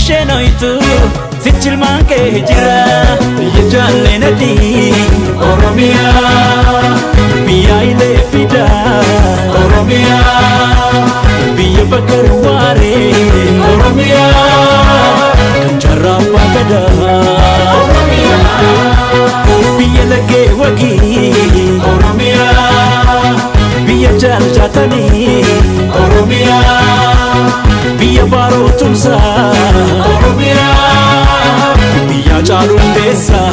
Isheen sichilmaan kee jira biyya jaalleen adii Oromiyaa biyya ilee fidaa Oromiyaa biyya bakar waaree Oromiyaa kan jaarraa abbaa gadaa Oromiyaa biyya laggee wagii Oromiyaa biyya jaaljaatanii Oromiyaa biyya baaroo tumsaa Oromiyaa biyya caaluu hundeessaa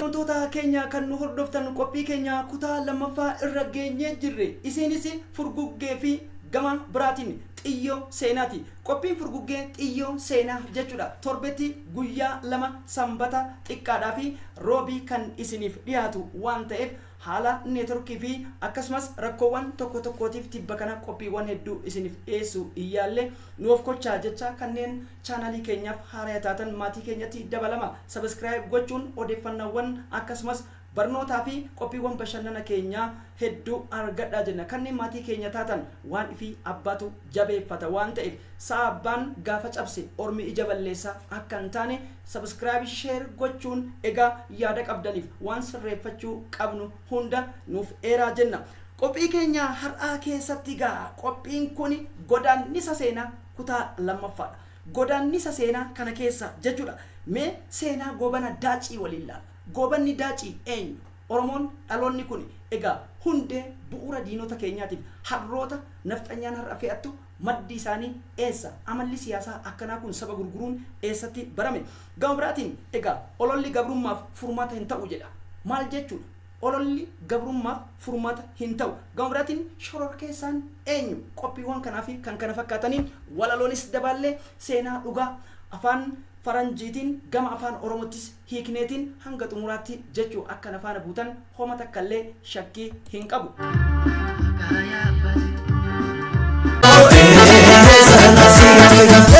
Wantoota keenya kan nu hordoftan qophii keenya kutaa lammaffaa irra geenyee jirre. Isinis furguggee fi gama biraatiin xiyyoo seenaati. Qophiin furguggee xiyyoo seenaa jechuudha. Torbetti guyyaa lama sanbata xiqqaadhaa fi roobii kan isiniif dhiyaatu waan ta'eef haala neetworkii fi akkasumas rakkoowwan tokko tokkootiif tibba kana qophiiwwan hedduu isiniif dhiyeessuu hin yaalle. Nu of kochaa jecha kanneen chaanalii keenyaaf haaraya taatan maatii keenyatti dabalama. Subscribe gochuun odeeffannawwan akkasumas barnootaa fi qophiiwwan bashannana keenyaa hedduu argadhaa jenna. Kanneen maatii keenya taatan waan ifii abbaatu jabeeffata waan ta'eef sa'a abbaan gaafa cabse ormi ija balleessa akka hin taane subscribe share gochuun egaa yaada qabdaniif waan sirreeffachuu qabnu hunda nuuf eeraa jenna. Qophii keenya har'aa keessatti egaa qophiin kun godaannisa seenaa kutaa lammaffaadha. Godaannisa seenaa kana keessa jechuudha. Mee seenaa Goobana Daacii waliin laalla. Goobanni Daacii eenyu? Oromoon dhaloonni kun egaa hundee bu'uura diinota keenyaatiif harroota nafxanyaan har'a fe'attu maddi isaanii eessa? Amalli siyaasaa akkanaa kun saba gurguruun eessatti barame? Gama biraatiin egaa ololli gabrummaaf furmaata hin ta'u jedha. Maal jechuudha? Ololli gabrummaaf furmaata hin ta'u. Gama biraatiin shororkeessaan eenyu? Qophiiwwan kanaa fi kan kana fakkaataniin walaloonis dabaallee seenaa dhugaa afaan faranjiitiin gama afaan Oromottis hiikneetiin hanga xumuraatti jechuu akka na faana buutan homa takkallee shakkii hin qabu.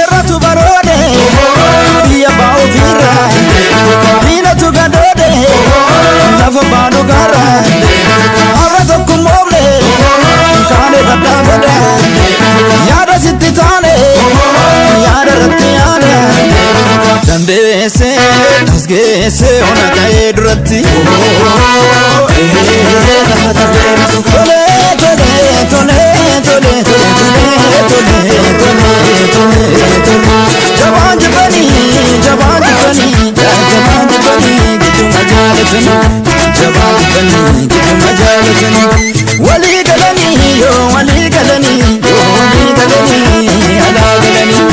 Irratu baroode biyya baa'uufirra diinatu gadoode lafa baanu gaara har'a tokkummoofne kaane baddaa godha yaada sitti taane yaada irratti yaada dandeesse tasgeesse ona ta'ee duratti tole tole tole tole tole tole tole tole tole jabaan jibanii jabaan jibanii jabaan jibanii gidduma jaalatanii jabaan jibanii gidduma jaalatanii walii galanii yoo walii galanii yoo walii galanii alaa galanii.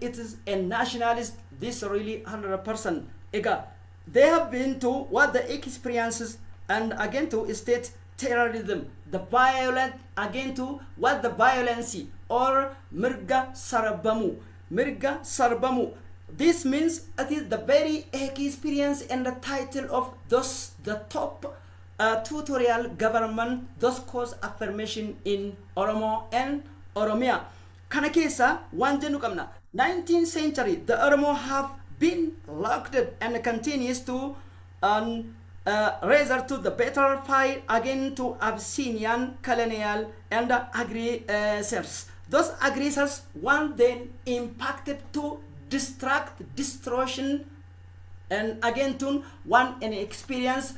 It is a nationalist, this really 100%. Egaa they have been to what the experiences and again to state terrorism, the violent again to what the violence or mirga sarbamu, mirga sarbamu. This means it is the very experience and the title of those the top tutorial government, those cause affirmation in Oromo and Oromia. Kana keessa waan jennu qabna. 19th century the Oromo have been locked and continues to rather to the better fight again to Abyssinian colonial and aggressors. Those aggressors one then impacted to distract, distortion and again to one an experience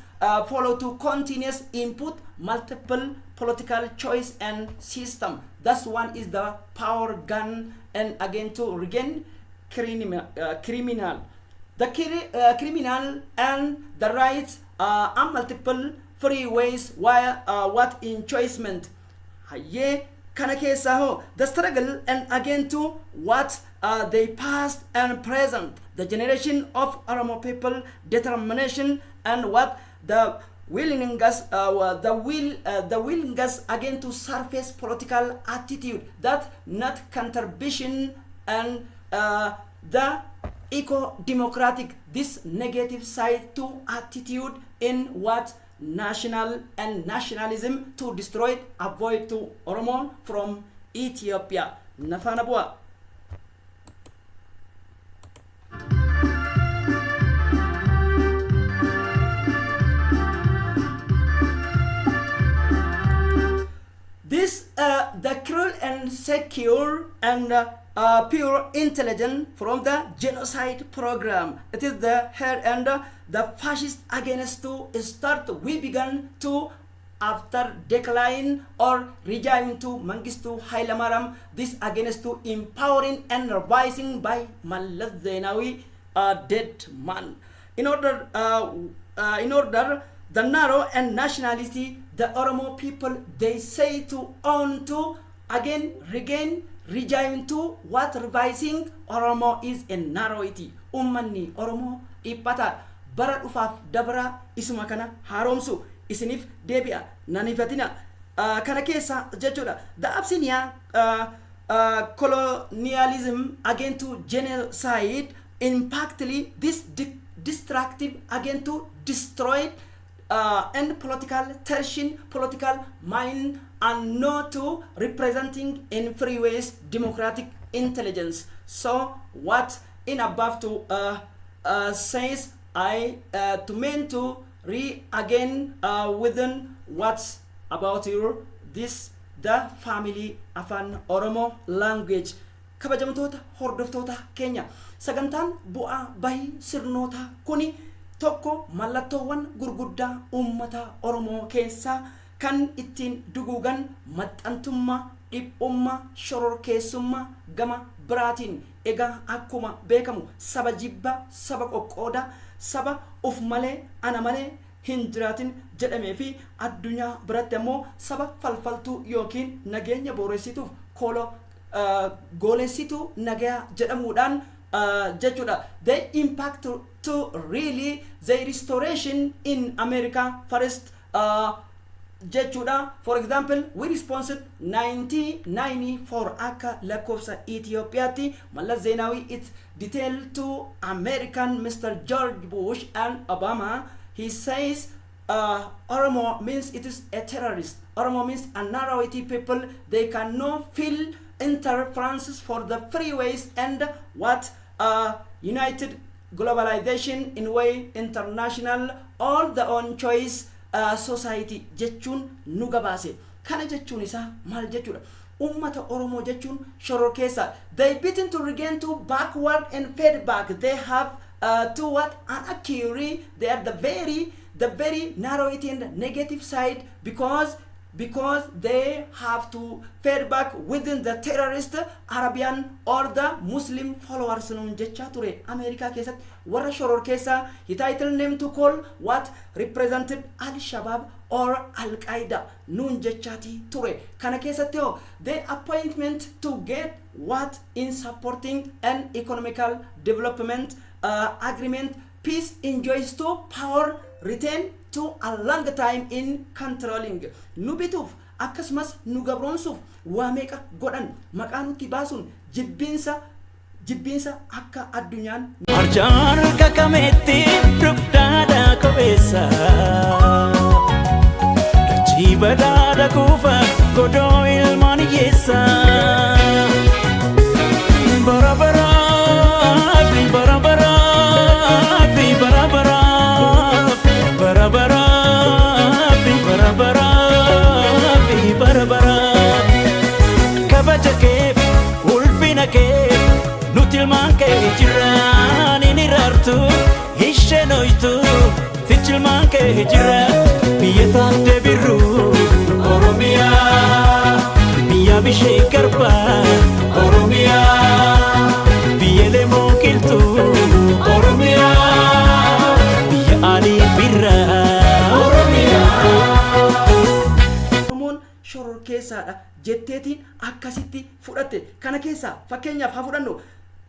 follow to continuous input multiple political choice and system. That's one is the power gun and again to regain criminal. The criminal and the rights are multiple free ways while what enjoyment. Hayyee kana keessaa hoo the struggle and again to what they past and present, the generation of Oromo people determination and what the willingness, the will, the willingness again to surface political attitude that not contribution and the eco-democratic, this negative side to attitude in what national and nationalism to destroy avoid to Oromo from Ethiopia. Nafaana bu'a. This The cruel and secure and pure intelligence from the genocide program. It is the head and the fascist against to start we began to after decline or regime to Mengistu Hailemariam, this against to empowering and revising by Meles Zenawi, a dead man. In order the narrow and nationality, the Oromo people, they say to own to again regain regime to what revising Oromo is in narrowity. Ummanni Oromo dhiphata bara dhufaaf dabra isuma kana haaromsu isiniif deebi'a nan ifatina kana keessa jechuudha. The Abyssinia colonialism again to genocide impactly this destructive again to destroy and political tension, political mind, and not to representing in free ways democratic intelligence. So what in above to says I to mean to re again within what's about your this the family Afaan Oromo language. Kabajamtoota hordoftoota keenya, sagantaan bu'aa bahii sirnoota kuni tokko mallattoowwan gurguddaa uummata Oromoo keessaa kan ittiin duguugan maxxantummaa, dhiphummaa, shororkeessummaa. Gama biraatiin egaa akkuma beekamu saba jibba, saba qoqqooda, saba uf malee ana malee hin jiraatin jedhamee fi addunyaa biratti ammoo saba falfaltuu yookiin nageenya booressituuf koolo goolessituu nagayaa jedhamuudhaan jechuudha. The impact to really the restoration in America first jechuudha. For example, we responded 1994 akka lakkoofsa Ethiopiaatti Mallas Zeenawi it detailed to American Mr. George Bush and Obama. He says Oromo means it is a terrorist. Oromo means a narrowity people. They cannot feel interferences for the freeways and what united globalization in way international all the own choice society jechuun nu gabaase. Kana jechuun isaa maal jechuudha? Ummata Oromoo jechuun shororkeessa. They beaten to regain to backward and fed back. They have to what inaccurate. They are the very narrowity and negative side because they have to fed back within the terrorist Arabian or the Muslim followers nuun jechaa ture. Ameerikaa keessatti warra shoror keessaa he title name to call what represented Al-Shabaab or Al-Qaeda nuun jechaati ture. Kana keessatti hoo the appointment to get what in supporting an economical development agreement peace enjoys to power retain to a long time in controlling. Nu bituuf akkasumas nu gabroomsuuf waa meeqa godhan maqaa nutti baasuun jibbiinsa jibbiinsa akka addunyaan Arjaan kakameetti dugdaadha kopheessa. Dachii badhaadha kuufa godoo ilmaan hiyyeessa. Bara baraaf, bara baraaf, bara baraaf, bara baraaf, bara baraaf, bara baraaf. Kabaja keef, ulfina keef, nuti ilmaan kee jiraan hin iraartu, isheen hoytu, sichi ilmaan kee jira. Biyya taatee birruu, Oromiyaa, biyya bishee garbaa, Oromiyaa, biyya lemoo qilxuu, Oromiyaa, biyya alii birraa, Oromiyaa. Oromoon shororkeessaadha jetteetiin akkasitti fudhatte. Kana keessaa fakkeenyaaf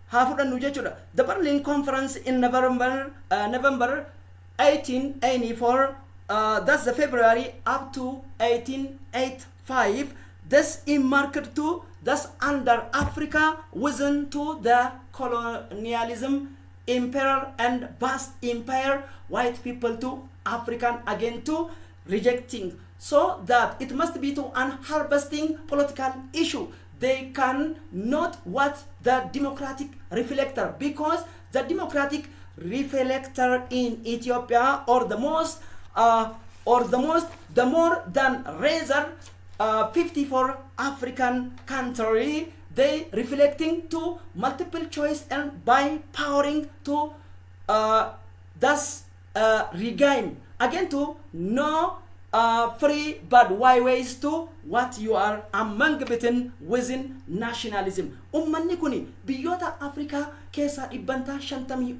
haa fudhannu jechuudha. The Berlin Conference in November 1884, that's the February up to 1885, this in market to that's under Africa within to the colonialism emperor and vast empire white people to African again to rejecting, so that it must be to an harvesting political issue. They can not what the democratic reflector, because the democratic reflector in Ethiopia or the most the more than razor 54 African country, they reflecting to multiple choice and by powering to thus regain again to no free but why ways to what you are among between within nationalism. Ummanni kuni biyyoota Afrikaa keessaa 54%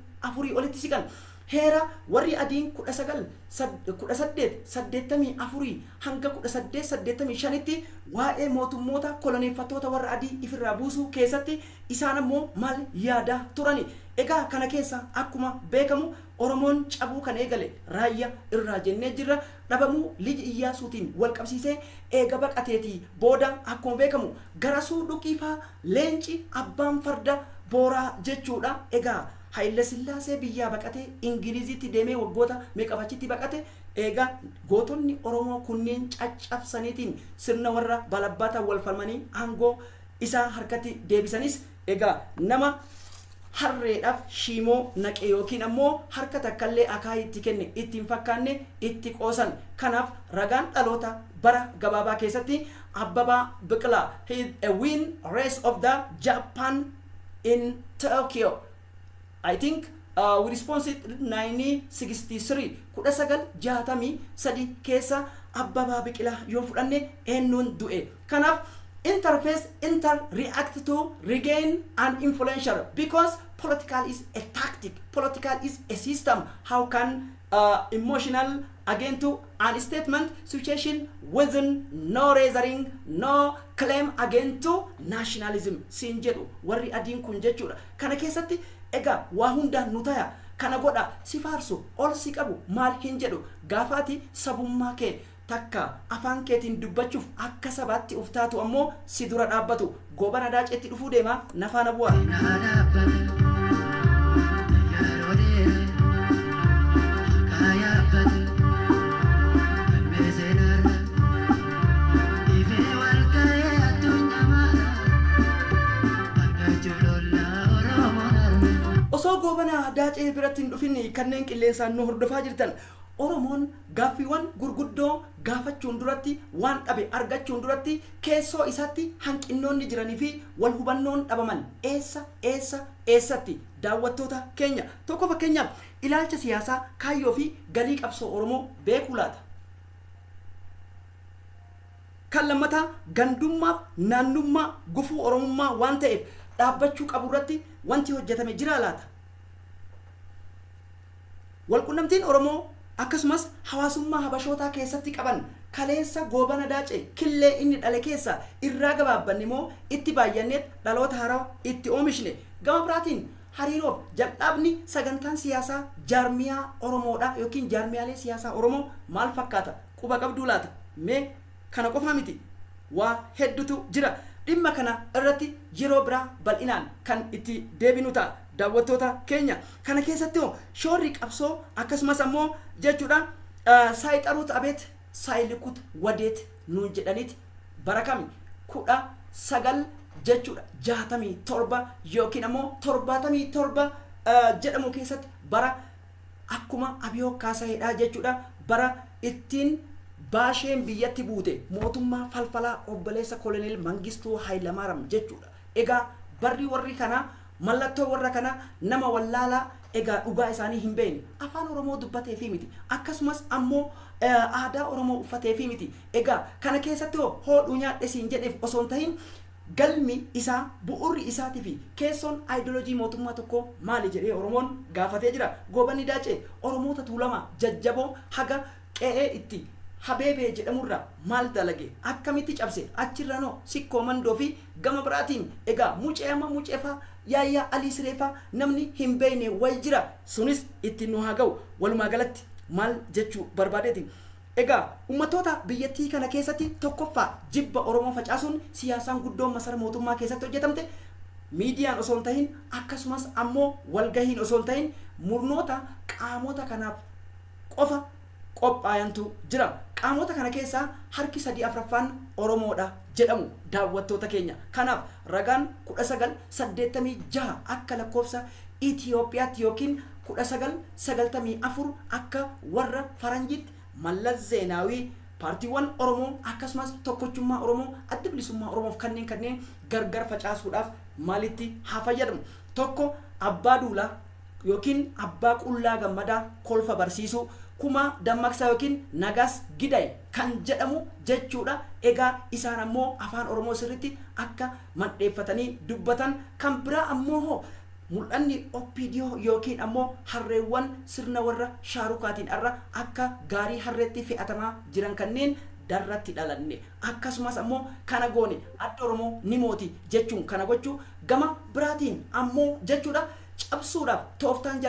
olitti siqan. Heera warri adiin 191884 hanga 1885tti waa'ee mootummoota koloneeffattoota warra adii ifirraa buusuu keessatti isaan ammoo maal yaadaa turani? Egaa kana keessa akkuma beekamu Oromoon cabuu kan eegale Raayyaa irraa jennee jirra. Dhabamuu Liji Iyyaasuutiin wal qabsiisee eega baqateetii booda akkuma beekamu Garasuu Dhuqiifaa, leenci abbaan farda booraa jechuudha. Egaa Haayile Sillaasee biyyaa baqatee Ingilizitti deemee waggoota meeqaaf achitti baqate. Egaa gootonni Oromoo kunneen caccabsaniitiin sirna warra balabbaata wal falmanii aangoo isaa harkatti deebisanis, egaa nama harreedhaaf shiimoo naqe yookiin ammoo harka takkallee akaayii itti kenne ittiin fakkaanne, itti qoosan. Kanaaf ragaan dhaloota bara gabaabaa keessatti Abbabaa Biqilaa, he is a win race of the Japan in Tokyo, I think we responded 1963, 1963 keessa Abbabaa Biqilaa yoo fudhanne eenyuun du'e. Kanaaf interface inter react to regain an influential because political is a tactic, political is a system. How can emotional again to an statement situation within no raising no claim again to nationalism siin jedhu warri adiin kun jechuudha. Kana keessatti egaa waa hundaan nu taya, kana godha, si faarsu, ol si qabu, maal hin jedhu. Gaafaati sabummaa kee takka afaan keetiin dubbachuuf akka sabaatti uf taatu ammoo si dura dhaabbatu. Goobana Daaceetti dhufuu deema, nafaana bu'a. Yeroo dheeraa akka yaabbate galmee seenaarra ifee wal ga'ee addunyaa mara argachuuf lollaa Oromoon har'a. Osoo Goobana Daacee biratti hin dhufin, kanneen qilleensaan nu hordofaa jirtan, Oromoon gaaffiiwwan gurguddoo gaafachuun duratti, waan dhabe argachuun duratti, keessoo isaatti hanqinnoonni jiranii fi wal hubannoon dhabaman eessa eessa eessatti, daawwattoota keenya? Tokko, fakkeenyaaf, ilaalcha siyaasaa, kaayyoo fi galii qabsoo Oromoo beekuu laata? Kan lammataa, gandummaaf naannummaa gufuu Oromummaa waan ta'eef dhaabbachuu qabu irratti wanti hojjetame jira laata? Walqunnamtiin Oromoo akkasumas hawaasummaa habashootaa keessatti qaban kaleessa Goobana Daacee killee inni dhale keessa irraa gabaabbanne moo itti baay'anneet dhaloota haaraa itti oomishne? Gama biraatiin hariiroof jal'aabni sagantaan siyaasaa jaarmiyaa Oromoodha yookiin jaarmiyaalee siyaasaa Oromoo maal fakkaata, quba qabduu laata? Mee kana qofaa miti, waa hedduutu jira. Dhimma kana irratti yeroo biraa bal'inaan kan itti deebinu ta'a, daawwattoota keenya. Kana keessatti hoo shoorri qabsoo akkasumas ammoo jechuudha ሳይጠሩት አቤት ሳይልኩት ወዴት nuun jedhaniiti bara kami, 19 jechuudha 67 yookiin ammoo 77 jedhamu keessatti, bara akkuma Abiyoo Kaasaheedha jechuudha, bara ittiin baasheen biyyatti buute mootummaa falfalaa obboleessa Koloneel Mangistuu Hayilamaariyaam jechuudha. Egaa barri warri kanaa mallattoo warra kanaa nama wallaalaa, egaa dhugaa isaanii hin beekne, afaan Oromoo dubbatee fi miti, akkasumas ammoo aadaa Oromoo uffatee fi miti. Egaa kana keessatti hoo hoodhuu nyaadhe siin jedheef osoo hin tahin, galmi isaa, bu'urri isaatii fi keessoon aayidoloojii mootummaa tokkoo maali jedhee Oromoon gaafatee jira. Goobanni Daacee Oromoota Tuulamaa jajjaboo haga qe'ee itti Habeebee jedhamurra maal dalage? Akkamitti cabse? Achirra noo Sikkoo Mandoo fi gama biraatiin egaa Mucee amma Muceefaa, Yaayyaa Alii Sireefaa namni hin beekne wayi jira. Sunis ittiin nu haa ga'u. Walumaa galatti maal jechuu barbaadeeti? Egaa uummattoota biyyattii kana keessatti tokkoffaa jibba Oromoo facaasuun siyaasaan guddoon masara mootummaa keessatti hojjetamte miidiyaan osoo hin tahin, akkasumas ammoo walgahiin osoo hin tahin, murnoota qaamota kanaaf qofa qophaayantu jira. Qaamota kana keessaa harki sadii afraffaan Oromoodha jedhamu, daawwattoota keenya. Kanaaf ragaan 1986 akka lakkoofsa Itiyoophiyaatti yookiin 1994 akka warra Faranjiitti Mallas Zeenaawii Paartiiwwan Oromoo akkasumas Tokkochummaa Oromoo, Adda Bilisummaa Oromoof kanneen gargar facaasuudhaaf maalitti haa fayyadamu? Tokko, Abbaa Duulaa yookiin Abbaa Qullaa Gammadaa kolfa barsiisuu, Kumaa Dammaqsaa yookiin Nagaas Giday kan jedhamu jechuudha. Egaa isaan ammoo afaan Oromoo sirriitti akka mandheeffatanii dubbatan. Kan biraa ammoo hoo mul'anni OPDO yookiin ammoo harreewwan sirna warra Shaarukaatiin arra akka gaarii harreetti fe'atamaa jiran kanneen darratti dhalanne, akkasumas ammoo kana goone, adda Oromoo ni mooti jechuun kana gochuu. Gama biraatiin ammoo jechuudha, cabsuudhaaf tooftaan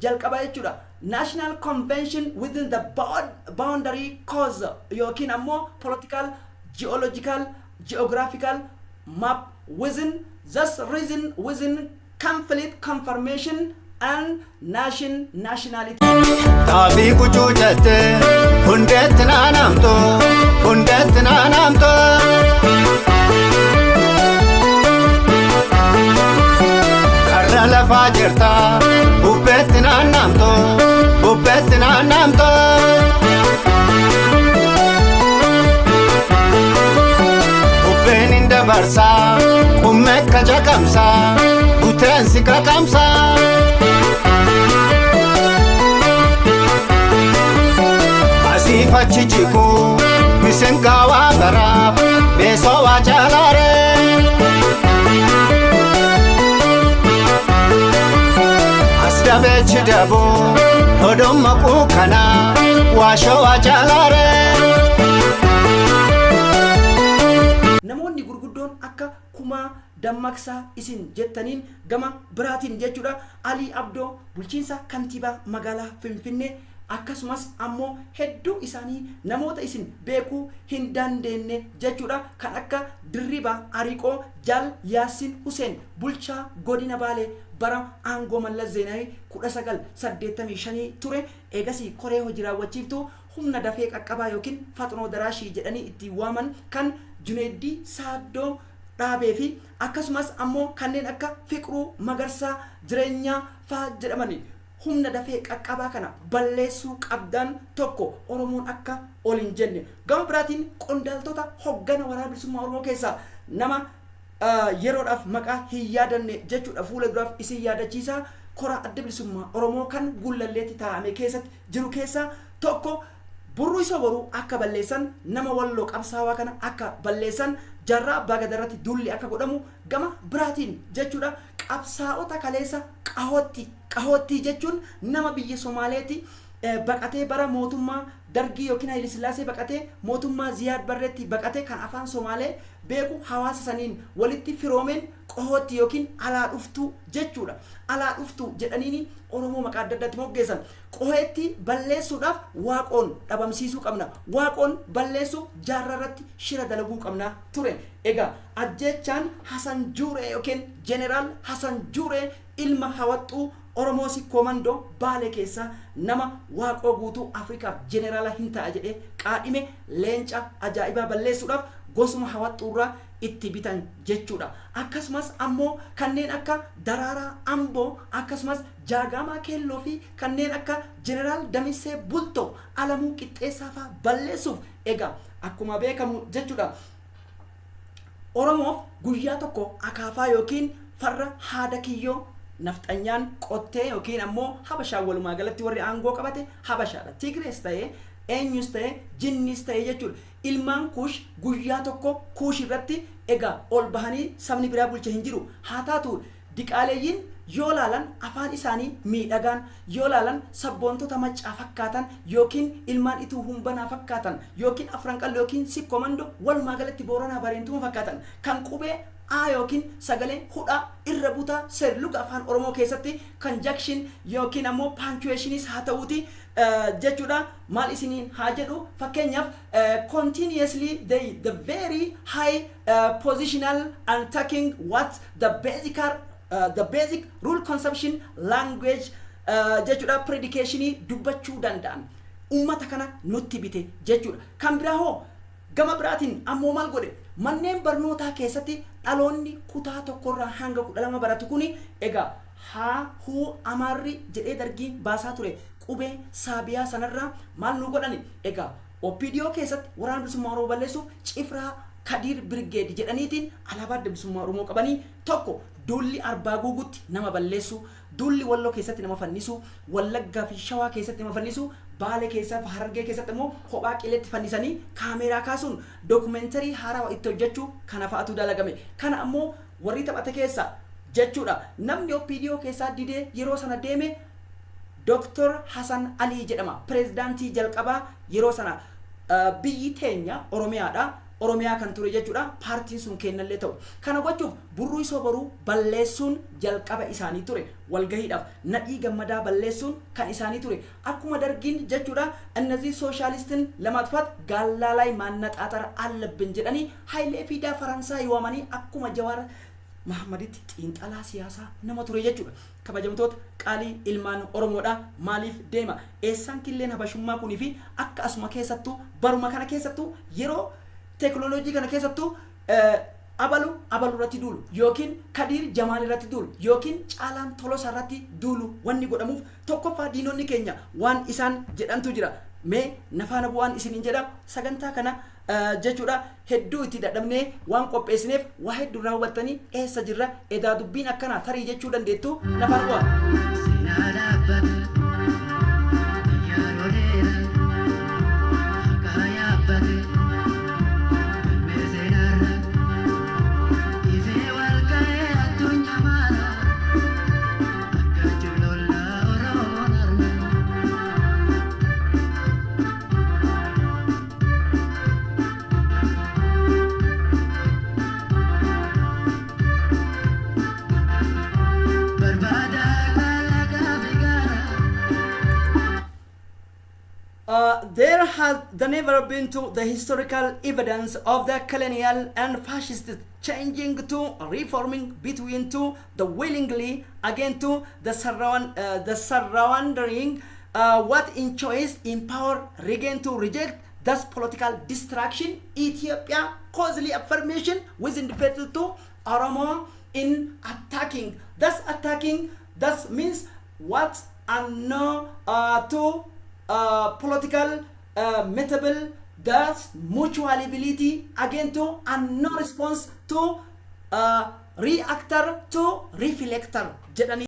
jalqabaa jechuudha, National Convention within the boundary cause yookiin ammoo political, geological, geographical map within this reason within conflict confirmation and nationality. Xaafii kucuucatte hundeetti naanamtu, hundeetti naanamtu. Karra lafaa jirta, bubbeetti naannamtu, bubbeetti naannamtu. Bubbeen hin dabarsaa, qummee caqamsaa, buteensi qaqamsaa. Asiif achi jiguu misingaawaa baraaf beesoo waa caalaaree. As dabeechi daboo hodhomma quukanaa waashoo waa caalaaree. Namoonni gurguddoon akka Kumaa Dammaqsaa isin jettaniin, gama biraatiin jechuudha, Alii Abdoo bulchiinsa kantiibaa magaalaa Finfinnee, akkasumas ammoo hedduu isaanii namoota isin beekuu hin dandeenye jechuudha, kan akka Dirribaa Ariiqoo, Jaal Yaassin Huseen bulchaa godina Baalee bara aangoo Mallas Zeenaawii 1985 ture, eegasii koree hojii raawwachiiftuu humna dafee qaqqabaa yookiin Faxnoo Daraashii jedhanii ittiin waaman kan Juneeddii Saaddoo dhaabee fi akkasumas ammoo kanneen akka Fiqruu Magarsaa Jireenyaa faa jedhamani humna dafee qaqqabaa kana balleessuu qabdaan, tokko Oromoon akka ol hin jenne. Gama biraatiin qondaaltota hoggana Waraana Bilisummaa Oromoo keessaa nama yeroodhaaf maqaa hin yaadanne jechuudha, fuula duraaf isin yaadachiisaa, kora Adda Bilisummaa Oromoo kan Gullalleetti taa'ame keessatti jiru keessaa tokko Burruu Isa Boruu akka balleessan, nama Walloo qabsaawaa kana akka balleessan, Jaarraa Abbaa Gadarratti dulli akka godhamu. Gama biraatiin jechuudha, qabsaa'ota kaleessa qahootti, qahoottii jechuun nama biyya Somaaleeti baqatee bara mootummaa Dargii yookiin Haayile Sillaasee baqatee mootummaa Ziyaad Barreetti baqatee kan afaan Somaalee beeku, hawaasa saniin walitti firoomeen qohootti yookiin alaa dhuftuu jechuudha. Alaa dhuftuu jedhaniini Oromoo maqaa adda addaatti moggeessan. Qoheetti balleessuudhaaf Waaqoon dhabamsiisuu qabna. Waaqoon balleessuuf Jaarraa irratti shira dalaguu qabna ture. Egaa ajjeechaan Hasan Juuree yookiin Jeneraal Hasan Juuree ilma Hawaxxuu Oromoo Sikkoo Mandoo Baalee keessaa nama Waaqoo Guutuu Afrikaaf jeneraala hin ta'a jedhee qaadhime, leenca ajaa'ibaa balleessuudhaaf gosuma Hawaxxuurraa itti bitan jechuudha. Akkasumas ammoo kanneen akka Daraaraa Amboo, akkasumas Jaagaamaa Keelloo fi kanneen akka Jeneraal Damissee Bultoo, Alamuu Qixxeessaa fa'aa balleessuuf, egaa akkuma beekamu jechuudha, Oromoof guyyaa tokko akaafaa yookiin farra haada kiyyoo nafxanyaan qottee yookiin ammoo Habashaan, walumaa galatti warri aangoo qabate Habashaadha. Tigrees ta'ee, eenyus ta'ee, jinnis ta'ee jechuudha. Ilmaan Kuush guyyaa tokko Kuush irratti egaa ol bahanii sabni biraa bulche hin jiru. Haa taatu, diqaaleeyyiin yoo laalan afaan isaanii miidhagaan yoo laalan sabboontota Maccaa fakkaatan yookiin ilmaan Ituu Humbanaa fakkaatan yookiin Afran Qallo yookiin Sikko Mando, walumaa galatti Booranaa Bareentuma fakkaatan, kan qubee A yookiin sagalee hudhaa irra butaa seerluga afaan Oromoo keessatti conjunction yookiin ammoo punctuationiis haa ta'uuti jechuudha, maal isiniin haa jedhu, fakkeenyaaf continuously they the very high positional and talking what the basic rule conception language jechuudha, predicationii dubbachuu danda'an ummata kana nutti bite jechuudha. Kan biraa hoo, gama biraatiin ammoo maal godhe? Manneen barnootaa keessatti dhaloonni kutaa 1rraa hanga 12 baratu kuni egaa Haa huu Amaarri jedhee Dargiin baasaa ture qubee Saabiyaa sanarraa maal nu godhani? Egaa OPDO keessatti Waraana Bilisummaa Oromoo balleessuuf Cifraa Kadiir Birgeed jedhaniitiin alaabaa Adda Bilisummaa Oromoo qabanii tokko duulli Arbaa Guuguutti nama balleessuu, duulli Walloo keessatti nama fannisuu, Wallaggaa fi Shawaa keessatti nama fannisuu, Baale keessaa fi Harargee keessatti ammoo kophaa qileetti fannisanii kaameeraa kaasuun dookumentarii haarawa itti hojjechuu kana fa'atu dalagame. Kana ammoo warri taphate keessaa jechuudha. Namni OPDO keessaa didee yeroo sana deeme Dr. Hasan Alii jedhama. Pireezidaantii jalqabaa yeroo sana biyyi teenya Oromiyaadha. Oromiyaa kan ture jechuudha. Paartiin sun keennallee ta'u. Kana gochuuf Burruuysoo Boruu balleessuun jalqaba isaanii ture. Walgahiidhaaf Nadhii Gammadaa balleessuun kan isaanii ture. Akkuma Dargiin jechuudha እነዚህ ሶሻሊስትን ለማጥፋት ጋላ ላይ ማነጣጠር አለብን jedhanii Hayilee Fiidaa Faransaay waamanii akkuma Jawaar Mahaammaditti xiinxalaa siyaasaa nama ture jechuudha. Kabajamtoota qaalii ilmaan Oromoodha, maaliif deema? Eessaan killeen habashummaa kunii fi akka asuma keessattuu baruma kana keessattuu yeroo teekinooloojii kana keessattuu abalu abalu irratti duulu yookiin Kadiir Jamaal irratti duulu yookiin Caalaan Tolosaa irratti duulu wanni godhamuuf tokkoffaa diinonni keenya waan isaan jedhantu jira. Mee na faana bu'aan isiniin jedha. Sagantaa kana jechuudha hedduu itti dadhabnee waan qopheessineef waa hedduu irraa hubattanii eessa jirra edaa dubbiin akkanaa tarii jechuu dandeettu, na faana bu'aa. Seenaa dhaabbata yeroo dheeraa haqaa yaabbate galmee seenaarra ifee wal ga'ee addunyaa maara argachuu lollaa Oromoon har'a. Barbaada kalaqaa fi gaara. There has the never been to the historical evidence of the colonial and fascist changing to reforming between to the willingly again to the surrounding what in choice in power regain to reject thus political destruction Ethiopia costly affirmation within defeated to Oromo in attacking, thus attacking, thus means what and no to political mutable, thus mutuality again to and no response to reactor to reflector jedhanii.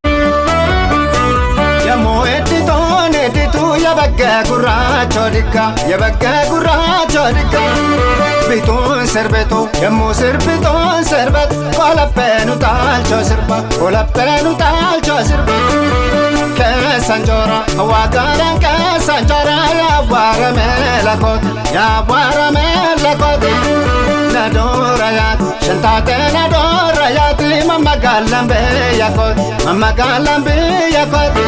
Yamoo edditoon eddituu yabagga gurraacha dikka yabagga gurraacha dikka bituun sirbitu yommuu sirbituun sirbat kolappeen utaalchoo sirba kolappeen utaalchoo sirba keessan joora waaqaadhaan keessan joora yaawwaarame lakooti yaawwaarame lakooti na doora yaati shantaatee na doora yaati mammagaalaan biyya kooti mammagaalaan biyya kooti.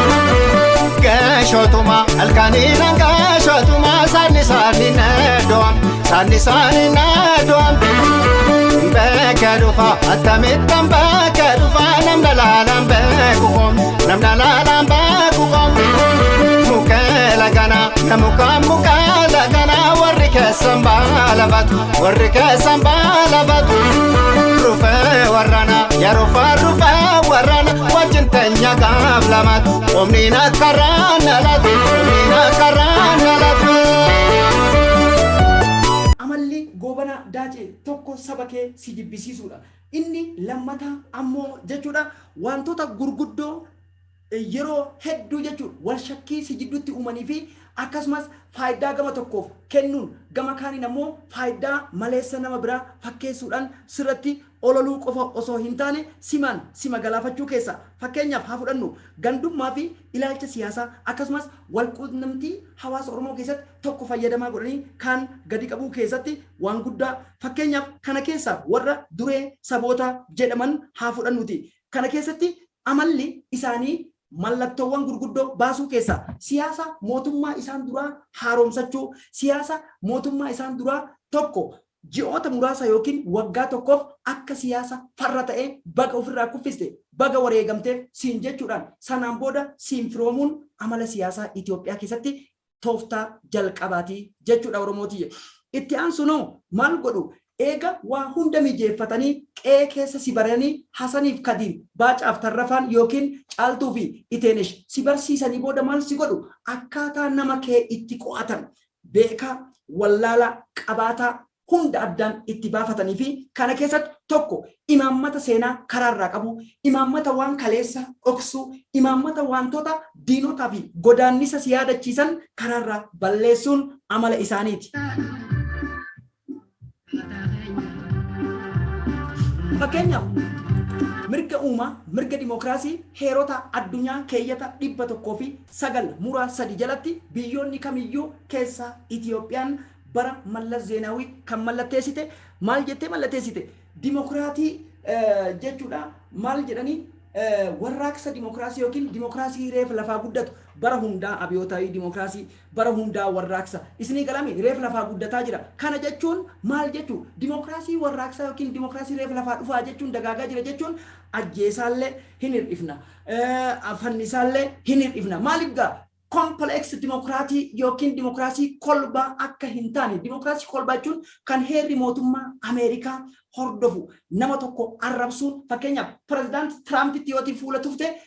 Geeshotuma halkaniinan geeshotuma saani saani needoam saani saani needoam. Beeke dhufa akkamittan beeke dhufa namna laalaan beeku qoom namna laalaan beeku qoom. Mukeela gana namuka mukeela gana warri keessan baalafatu warri keessan baalafatu. Rufee warrana yaa rufaa rufee warrana wajjin teenya gaaf lamatu omniin akka raannalatu omniin akka raannalatu. Amalli Goobanaa Daacee tokko saba kee si jibbisiisuudha. Inni lammataa ammoo jechuudha wantoota gurguddoo yeroo hedduu jechuudha wal shakkii si jidduutti uumanii fi akkasumas faayidaa gama tokkoof kennuun gama kaaniin ammoo faayidaa maleessa nama biraa fakkeessuudhaan sirratti ololuu qofa osoo hin taane simaan sima galaafachuu keessa fakkeenyaaf haa fudhannu gandummaa fi ilaalcha siyaasaa akkasumas walquunnamtii hawaasa Oromoo keessatti tokko fayyadamaa godhanii kaan gadi qabuu keessatti waan guddaa fakkeenyaaf kana keessa warra duree saboota jedhaman haa fudhannuti. Kana keessatti amalli isaanii mallattoowwan gurguddoo baasuu keessa siyaasa mootummaa isaan duraa haaromsachuu, siyaasa mootummaa isaan duraa tokko ji'oota muraasa yookiin waggaa tokkoof akka siyaasa farra ta'ee baga ofirraa kuffiste baga wareegamteef siin jechuudhaan sanaan booda siin firoomuun amala siyaasaa Itoophiyaa keessatti tooftaa jalqabaatii jechuudha Oromootiyye. Itti aansunoo maal godhu? Eega waa hunda mijeeffatanii qe'ee keessa si baranii, Hasaniif Kadiir, Baacaaf Tarrafaan yookiin Caaltuu fi Iteenesh si barsiisanii booda maal si godhu? Akkaataa nama kee itti qo'atan, beekaa, wallaalaa, qabaataa hunda addaan itti baafatanii fi kana keessatti tokko imaammata seenaa karaarraa qabu, imaammata waan kaleessa dhoksuu, imaammata wantoota diinotaa fi godaannisa si yaadachiisan karaarraa balleessuun amala isaaniiti. Fakkeenyaaf, mirga uumaa, mirga dimookiraasii heerota addunyaa keeyyata 109 muraa 3 jalatti biyyoonni kamiyyuu, keessaa Itiyoophiyaan bara Mallas Zeenaawii kan mallatteessite, maal jettee mallatteessite? Dimookiraatii jechuudha. Maal jedhanii? Warraaqsa dimookiraasii yookiin dimookiraasii reef lafaa guddatu, bara hundaa abiyootaawii dimookiraasii, bara hundaa warraaqsa isinii galami reef lafaa guddataa jira. Kana jechuun maal jechuu? Dimookiraasii warraaqsaa yookiin dimookiraasii reef lafaa dhufaa jechuun dagaagaa jira jechuun ajjeesaallee hin hir'ifna, fannisaallee hin hir'ifna. Maaliif gaa complex dimokiraatii yookiin dimokiraasii kolbaa akka hin taane? Dimokiraasii kolbaa jechuun kan heerri mootummaa Ameerikaa hordofu, nama tokko arrabsuun, fakkeenyaaf Pirezidaant Tiraampitti yootiin fuula tufte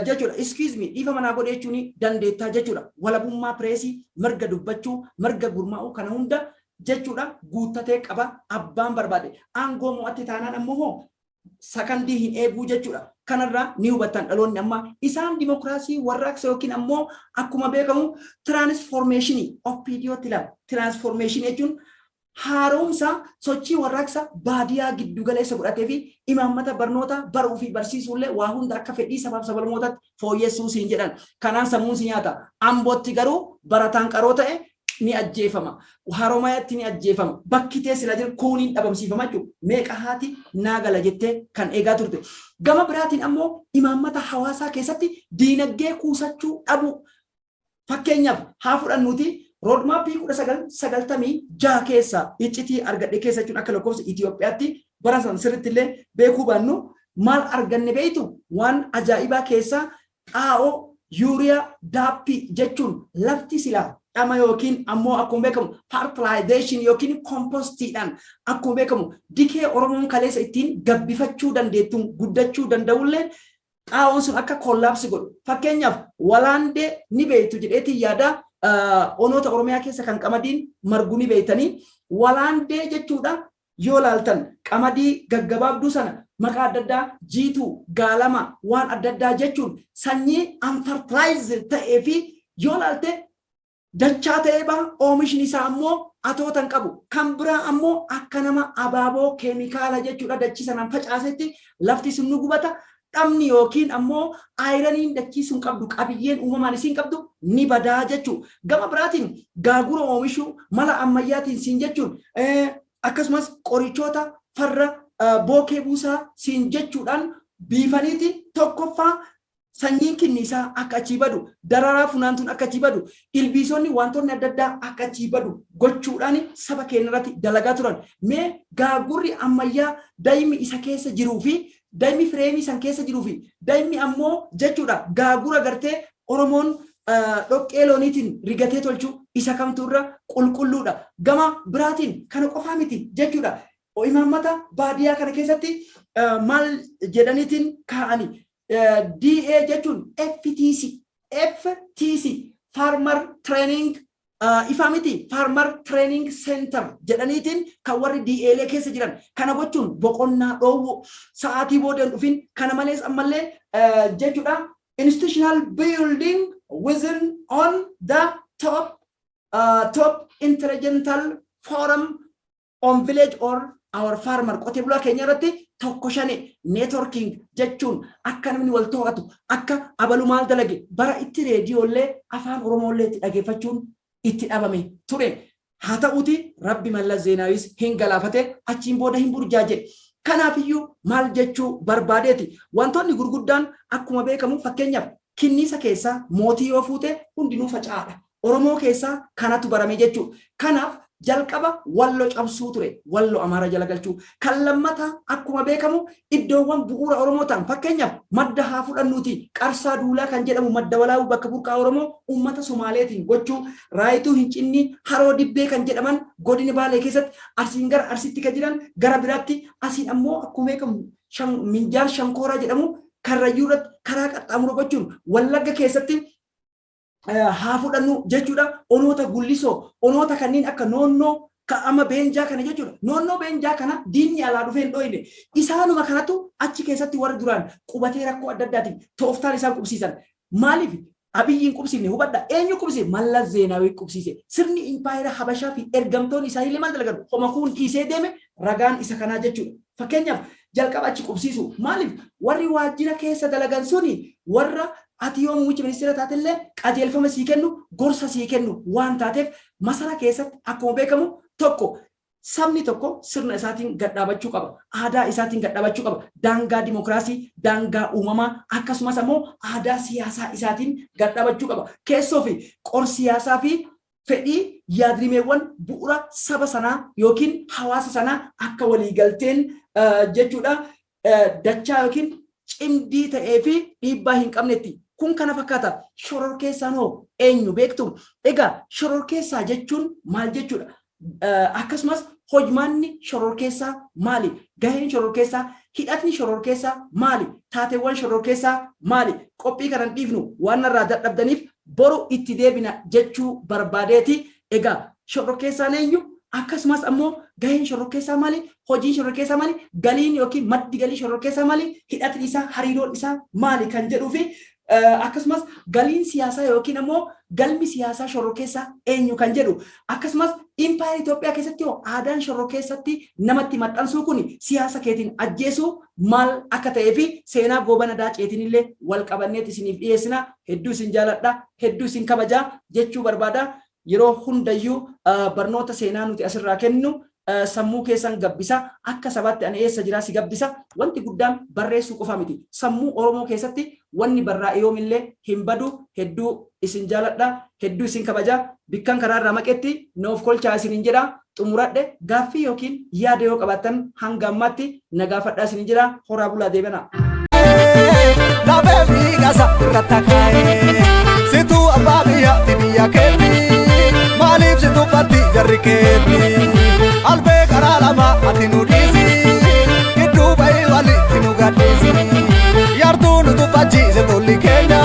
jechuudha, "Excuse me, dhiifa manaa godhe" jechuun dandeettaa jechuudha. Walabummaa pireesii, mirga dubbachuu, mirga gurmaa'uu kana hunda jechuudha guuttatee qaba. Abbaan barbaade aangoo mo'atte taanaan ammoo hoo sakandii hin eeguu jechuudha. Kanarraa ni hubattan dhaloonni amma isaan dimokiraasii warraaqsa yookiin ammoo akkuma beekamu transformationii OPDOtti ilaala. Transformationii jechuun haaromsa sochii warraaqsa baadiyaa giddu galeessa godhatee fi imaammata barnoota baruu fi barsiisuullee waa hunda akka fedhii sabaaf sablamootaatti fooyyessuu siin jedhan. Kanaan sammuun si nyaata. Ambootti garuu barataan qaroo ta'e ni ajjeefama. Haromayaatti ni ajjeefama. Bakki tee sila jiru kuuniin dhabamsiifama jechuudha. Meeqa haati naa gala jettee kan eegaa turte. Gama biraatiin ammoo imaammata hawaasaa keessatti diinagdee kuusachuu dhabuu. Fakkeenyaaf haa fudhannuuti, roadmapii 1996 keessa iccitii argadhe keessa jechuun akka lakkoofsa Itoophiyaatti bara san sirriitti illee beekuu baannu, maal arganne beektu? Waan ajaa'ibaa keessaa xaa'oo yuuriyaa daappii jechuun lafti silaa dhama yookiin ammoo akkuma beekamu fertilization yookiin compostiidhaan, akkuma beekamu dikee Oromoon kaleessa ittiin gabbifachuu dandeettuun guddachuu danda'ullee xaa'oon sun akka collapse godhu. Fakkeenyaaf walaandee ni beektu jedheetiin yaada, onoota Oromiyaa keessa kan qamadiin margu ni beektanii. Walaandee jechuudha yoo laaltan qamadii gaggabaabduu sana maqaa adda addaa jiituu gaalama waan adda addaa jechuun sanyii unfertilized ta'ee fi yoo laalte dachaa ta'ee baha, oomishni isaa ammoo atoota hin qabu. Kan biraa ammoo akka nama abaaboo keemikaala jechuudha dachii sanaan facaasetti lafti sun nu gubata. Dhamni yookiin ammoo ironiin dachii sun qabdu, qabiyyeen uumamaan isiin qabdu ni badaa jechuu. Gama biraatiin gaagura oomishuu mala ammayyaatiin siin jechuun, akkasumas qorichoota farra bookee buusaa siin jechuudhaan biifaniiti, tokkoffaa sanyiin kinniisaa akka achii badu, dararaa funaantuun akka achii badu, ilbiisonni wantoonni adda addaa akka achii badu gochuudhaan saba keenya irratti dalagaa turan. Mee gaagurri ammayyaa daa'imni isa keessa jiruu fi daa'imni fireemii san keessa jiruu fi daa'imni ammoo jechuudha gaagura gartee Oromoon dhoqqee looniitiin rigatee tolchu isa kamtu irra qulqulluudha? Gama biraatiin kana qofaa miti jechuudha. Imaammata baadiyyaa kana keessatti maal jedhaniitiin kaa'ani? DA jechuun FTC, FTC, Farmer Training, ifaa miti, Farmer Training Center jedhaniitiin kan warri DAlee keessa jiran kana gochuun boqonnaa dhoowwu, sa'aatii booda hin dhufin. Kana malees ammallee jechuudha institutional building within on the top intelligential forum on village or our farmer, qotee bulaa keenya irratti tokko shane networking jechuun akka namni wal to'atu, akka abalu maal dalage, bara itti reediyoollee afaan Oromoollee itti dhageeffachuun itti dhabame ture. Haa ta'uuti Rabbi Mallas Zeenaawis hin galaafate, achiin booda hin burjaaje. Kanaafiyyuu maal jechuu barbaadeeti? Wantoonni gurguddaan akkuma beekamu, fakkeenyaaf kinniisa keessaa mootii yoo fuute hundinuu faca'aadha. Oromoo keessaa kanatu barame jechuudha. Kanaaf Jalqaba Wallo cabsuu ture, Wallo Amaara jala galchuu. Kan lammataa akkuma beekamu iddoowwan bu'uura Oromoo ta'an, fakkeenyaaf madda haa fudhannuuti, Qarsaa Duulaa kan jedhamu Madda Walaabuu bakka burqaa Oromoo uummata Somaaleetiin gochuu, Raayituu Hincinnii, Haroo Dibbee kan jedhaman godina Baalee keessatti, asiin gara Arsitti kan jiran gara biraatti, asiin ammoo akkuma beekamu Minjaal Shankooraa jedhamu Karrayyuu irratti karaa qaxxaamura gochuun, Wallagga keessatti haa fudhannu jechuudha. Onoota Gullisoo, onoota kanneen akka Noonnoo, ka amma Beenjaa kana jechuudha. Noonnoo Beenjaa kana diinni alaa dhufee hin dhoyne. Isaanuma kanatu achi keessatti warri duraan qubatee rakkoo adda addaatiin tooftaan isaan qubsiisan. Maaliif Abiyyi hin qubsiifne hubadha. Eenyu qubsiise? Mallas Zeenaawii qubsiise. Sirni impaayera Habashaa fi ergamtoonni isaaniillee maal dalagan? Homa kuun dhiisee deeme, ragaan isa kanaa jechuudha. Fakkeenyaaf, jalqaba achi qubsiisu. Maaliif? Warri waajjira keessa dalagan suni warra ati yoo muummicha ministeera taatellee qajeelfama sii kennu, gorsa sii kennu waan taateef. Masara keessatti akkuma beekamu tokko sabni tokko sirna isaatiin gad dhaabachuu qaba. Aadaa isaatiin gad dhaabachuu qaba. Daangaa dimokiraasii, daangaa uumamaa, akkasumas ammoo aadaa siyaasaa isaatiin gad dhaabachuu qaba. Keessoo fi qor siyaasaa fi fedhii yaadrimeewwan bu'uura saba sanaa yookiin hawaasa sanaa akka waliigalteen jechuudha dachaa yookiin cimdii ta'ee fi dhiibbaa hin qabnetti. Kun kana fakkaata. Shororkeessaan hoo eenyu beektu? Egaa shororkeessaa jechuun maal jechuudha? Akkasumas hojmaanni shororkeessaa maali? Gaheen shororkeessaa, hidhatni shororkeessaa maali? Taateewwan shororkeessaa maali? Qophii kanan dhiifnu waan narraa dadhabdaniif boru itti deebina jechuu barbaadeeti. Egaa shororkeessaan eenyu? Akkasumas ammoo gaheen shororkeessaa maali? Hojiin shororkeessaa maali? Galiin yookiin maddi galii shororkeessaa maali? Hidhatni isaa, hariiroon isaa maali kan jedhuu fi akkasumas galiin siyaasaa yookiin ammoo galmi siyaasaa shororkeessaa eenyu kan jedhu, akkasumas impaayera Itoophiyaa keessatti hoo aadaan shororkeessatti namatti maxxansuu kun, siyaasa keetiin ajjeesuu maal akka ta'ee fi seenaa Goobana Daaceetiin illee wal qabanneet isiniif dhiyeessina. Hedduu isin jaaladha, hedduu isin kabajaa jechuu barbaada. Yeroo hundayyuu barnoota seenaa nuti asirraa kennu sammuu keessan gabbisa. Akka sabaatti ani eessa jiraa si gabbisa. Wanti guddaan barreessuu qofa miti. Sammuu Oromoo keessatti wanni barraa'e yoomillee hin badu. Hedduu isin jaaladha, hedduu isin kabaja. Bikkan karaa irraa maqetti noof kolchaa isinin jedha. Xumuradhe. Gaaffii yookiin yaada yoo qabaattan hanga ammaatti na gaafadhaa isinin jedha. Horaa bulaa, deebana. Lafee fiigasa irratti akaa'ee situu abbaa biyyaatti biyya keetti maaliif si tuffatti jarri keetti? Albee karaa lama ati nu dhiisi, gidduu bahii walitti nu gadhiisi. Yartuu nu tuffachiise tolli keenya,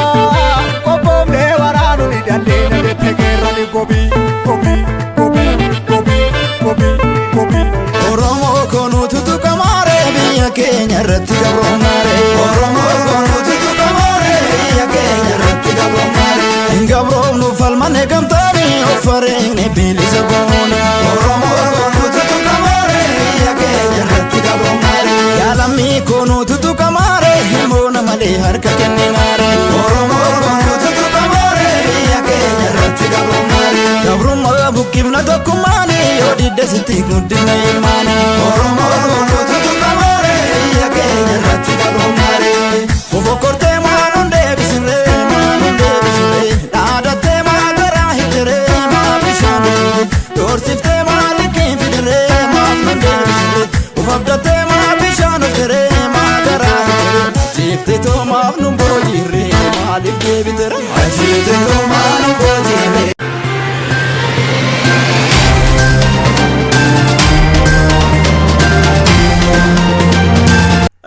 qophoofnee waraanuu ni dandeenya jette qeerroni. Gobii gobii gobii gobii gobii gobii. Oromoo konuutu tuqamaaree, biyya keenya irratti gabroomaaree. Oromoo konuutu tuqamaaree, biyya keenya irratti gabroomaaree. Hin gabroomnu, falmanne gamtaanii of fareegne bilisa goona. Oromoo konuutu tuqamaaree, biyya keenya irratti gabroomaaree. Yaalammii konuutu tuqamaaree, himoona malee harka kenninaaree. Oromoo konuutu tuqamaaree, biyya keenya irratti gabroomaaree. Gabrummaa buqqifna tokkummaanii, yoo didde sitti guddina ilmaanii. Oromoo konuutu tuqamaaree, biyya keenya irratti gabroomaaree. Fofokkortee maanuun deebisirree, maanuun deebisirree, dhaadattee maa garaa hidhiree, maa bishaan dhugee doorsiftee, maa liqiin fidirree, maaf nun deebisirree? Ufabdattee maa bishaan uftiree, maa garaa hidhiree, ajjeeftee too maaf nun boojiirree, maaliif deebitiree? Ajjeeftee too maa nun boojiirree.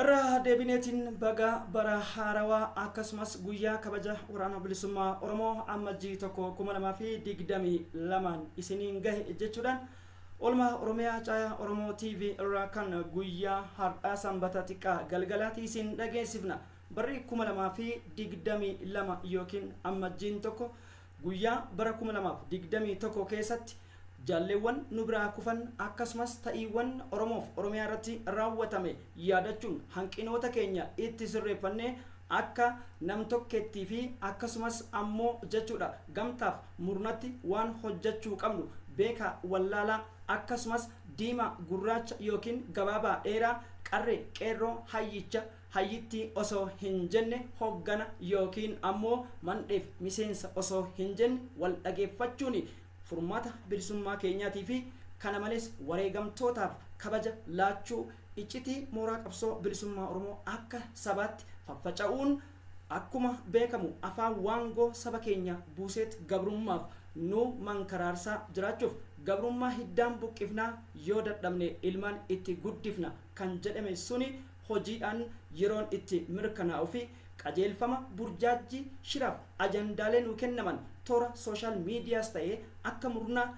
Irra deebineetiin baga bara haarawaa akkasumas guyyaa kabaja Waraana Bilisummaa Oromoo Ammajjii 1, 2022n isiniin gahe jechuudhaan, oolmaa Oromiyaa Caayaa Oromoo TV irraa kan guyyaa har'aa Sanbata xiqqaa galgalaati isin dhageessifna. Barri 2022 yookiin Ammajjiin 1 guyyaa bara 2021 keessatti jaalleewwan nu biraa kufan, akkasumas ta'iiwwan Oromoof Oromiyaa irratti raawwatame yaadachuun, hanqinoota keenya itti sirreeffannee akka namtokkeettii fi akkasumas ammoo jechuudha gamtaaf murnatti waan hojjachuu qabnu, beekaa wallaalaa, akkasumas diimaa gurraacha yookiin gabaabaa dheeraa, qarree qeerroo, hayyicha hayyittii osoo hin jenne, hoggana yookiin ammoo mandheef miseensa osoo hin jenne, wal dhageeffachuun furmaata bilisummaa keenyaatii fi Kana malees wareegamtootaaf kabaja laachuu, iccitii mooraa qabsoo bilisummaa Oromoo akka sabaatti faffaca'uun akkuma beekamu afaan waangoo saba keenya buuseet gabrummaaf nu mankaraarsaa jiraachuuf gabrummaa hiddaan buqqifnaa, yoo dadhabne ilmaan itti guddifna kan jedhame suni hojiidhaan yeroon itti mirkanaa'u fi qajeelfama burjaajii shiraaf ajandaalee nuu kennaman toora social medias ta'ee akka murnaa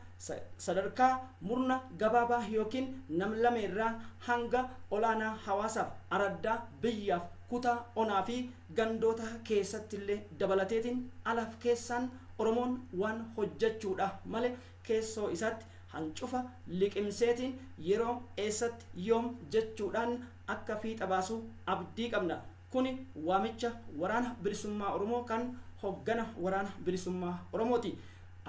sadarkaa murna gabaabaa yookiin namlameerraa hanga olaanaa hawaasaaf araddaa biyyaaf kutaa onaa fi gandoota keessattillee dabalateetiin alaaf keessaan Oromoon waan hojjechuudha malee keessoo isaatti hancufa liqimseetiin yeroo eessatti yoom jechuudhaan akka fiixa baasu abdii qabna. Kuni waamicha Waraana Bilisummaa Oromoo kan hoggana Waraana Bilisummaa Oromooti.